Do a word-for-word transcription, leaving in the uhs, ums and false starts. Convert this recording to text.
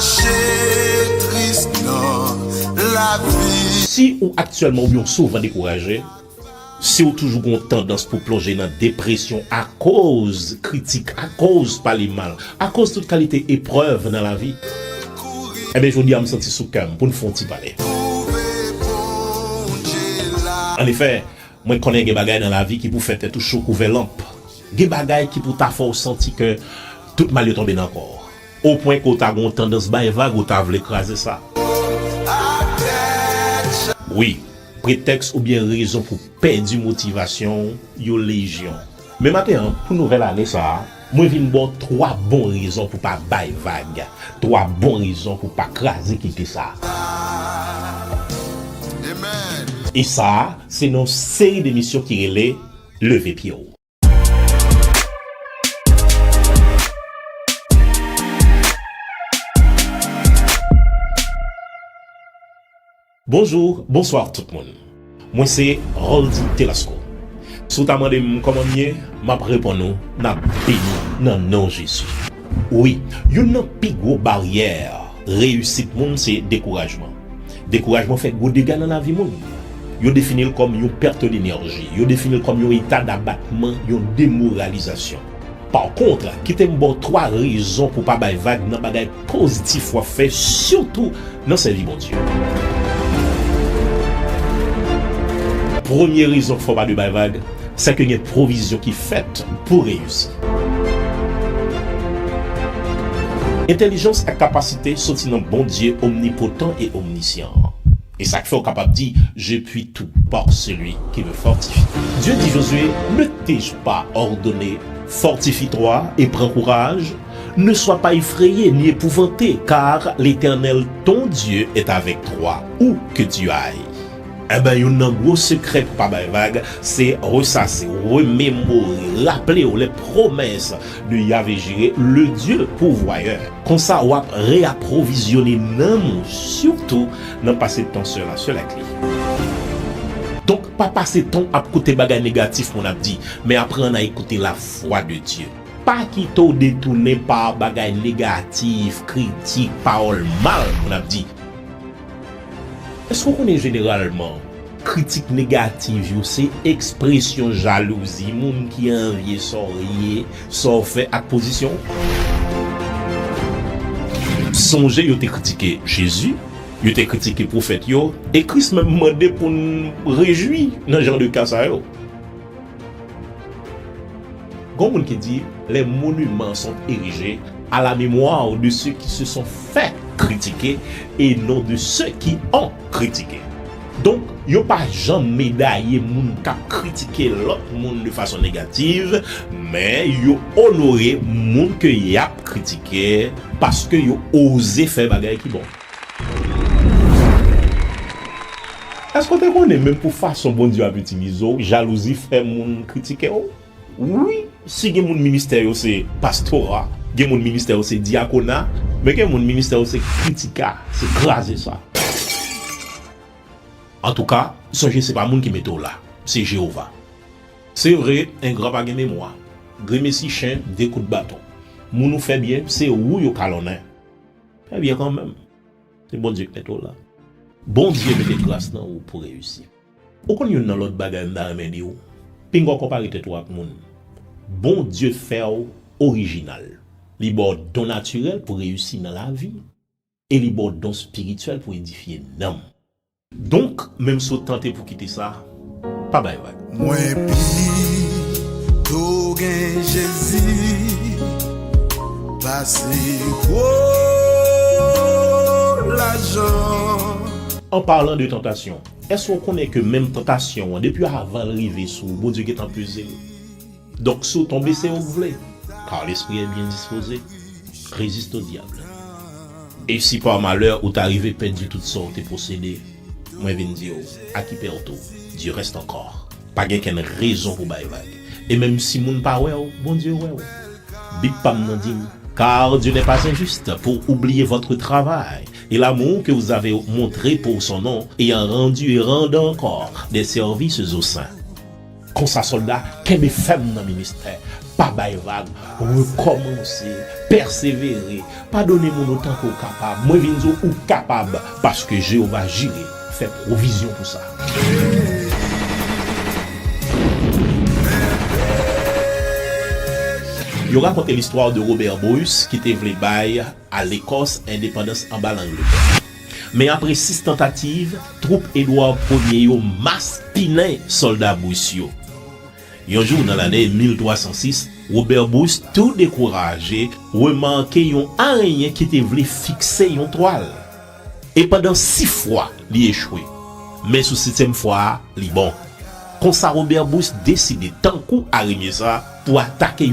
Chetris nan lavi. Si ou aktyèlman oubyen w souvan dekouraje, si w toujou gen yon tandans pou plonje nan depresyon akoz kritik, akoz pale mal, akoz tout kalite eprèv nan lavi, ebyen, jodi a m santi sou kè m pou n fè yon ti pale. Annefè, mwen konnen gen bagay nan lavi ki pou fè tèt ou cho kou vè lanp. Gen bagay ki pou ta fè w santi ke tout mal yo tonbe nan kò w. O pwen ke w ta gen yon tandans bay vag, ou ta vle kraze sa. Wi, pretèks oubyen rezon pou pèdi motivasyon w yo lejyon. Men maten an, pou nouvèl ane sa a, mwen vin ba w twa bon rezon pou pa bay vag, twa bon rezon pou pa kraze kite sa. E sa a, se nan yon seri de emisyon ki rele Leve pye w. Bonjou, bonswa tout moun. Mwen se Roldy Telasco. Si w ta mande m kòman m ye, m ap reponn ou, n ap beni nan non Jezi. Wi, youn nan pi gwo baryè reyisit moun se dekourajman. Dekourajman fè gwo dega nan lavi moun. Yo defini l kòm yon pèt de enèji. Yo defini l kòm yon eta dabatman, yon demoralizasyon. Pa kont, kite m ba w twa rezon pou pa bay vag nan bagay pozitif w ap fè, sitou nan sèvi Bondye. Premye rezon k fè w pa dwe bay vag, se ke gen pwovizyon ki fèt pou w reyisi. Entèlijans ak kapasite soti nan Bondye omnipotan e omnisyan an. E sa k fè w kapab di, Je puis tout par celui qui me fortifie. Dieu dit Josué, Ne t'ai-je pas ordonné, Fortifie-toi et prends courage? Ne sois pas effrayé ni épouvanté, car l'Éternel ton Dieu est avec toi, où que tu ailles. Enben, youn nan gwo sekrè pou pa bay vag, se resase, rememore, raple w les promesses de Yahvé Jiré, le Dieu pourvoyeur. Konsa, w ap reapwovizyone nanm ou, sitou nan pase tan sèl a sèl ak li. Donk, pa pase tan w ap koute bagay negatif moun ap di, men aprann a écouter la voix de Dieu. Pa kite w detounen pa bagay negatif, kritik, pawòl mal moun ap di. Èske w konnen jeneralman, kritik negatif yo se ekspresyon jalouzi, moun ki anvye sa w ye, sa w fè ak pozisyon w? Sonje yo te kritike Jezi, yo te kritike pwofèt yo, e Kris menm mande pou n rejwi nan jan de ka sa yo. Gon moun ki di, Les monuments sont érigés à la mémoire de ceux qui se sont fait critiquer et non de ceux qui ont critiqué. Donk, yo pa janm medaye moun k ap kritike lòt moun de fason negativ, men yo onore moun ke y ap kritike paske yo oze fè bagay ki bon. Èske w te konnen menm pou fason Bondye ap itilize w, jalouzi fè moun kritike w? Wi, si gen moun ministè yo se pastora, gen moun ministè yo se dyakona, men gen moun ministè yo se kritika, se kraze sa. Antouka, sonje se pa moun ki mete w la, se Jewova. Se vre, engra pa gen memwa. Gremesi chen, de kout baton. Moun ou fè byen, se ou yo kalonnen. Fè byen kanmenm. Se Bondye k mete w la. Bondye mete gras nan ou pou reyisi. Ou konn youn nan lòt bagay m ta renmen di w? Pinga w konpare tèt ou ak moun. Bondye fè w orijinal. Li ba w don natirèl pou reyisi nan lavi. E li ba w don espirityèl pou edifye nanm. Donk, menm si w tante pou kite sa, pa bay vag. Mwen pito gen Jezi pase gwo lajan. An palan de tantasyon, èske w konnen ke menm tantasyon an, depi avan l rive sou ou, Bondye gentan peze l? Donk, si w tonbe, se ou k vle. Car l'esprit est bien disposé, résiste au diable. E si par malheur ou ta rive pèdi tout sa w te posede, mwen vin di w, à qui perd-on, Dieu reste encore. Pa gen kenn rezon pou bay vag. E menm si moun pa wè w, Bondye wè w. Bib pa m nan di m, Car Dieu n'est pas injuste pour oublier votre travail et l'amour que vous avez montré pour son nom, ayant rendu et rendant encore des services aux saints. Konsa, sòlda, kenbe fèm nan ministè. Pa bay vag, rekòmanse, pèsevere, padone moun otan ke w kapab. Mwen vin di w, ou kapab, paske Jewova jire, fè pwovizyon pou sa. Yo rakonte listwa de Robert Bruce ki te vle bay a Lekòs endepandans anba Langletè. Men apre sis tantativ, twoup Edward Premye yo maspinen sòlda Bruce yo. Yon jou nan lane mil twa san sis, Robert Bruce, tou dekouraje, remake yon arenyen ki te vle fikse yon twal. E pandan sis fwa, li echwe. Men sou setyèm fwa a, li bon. Konsa, Robert Bruce deside, tankou arenyen sa, pou atake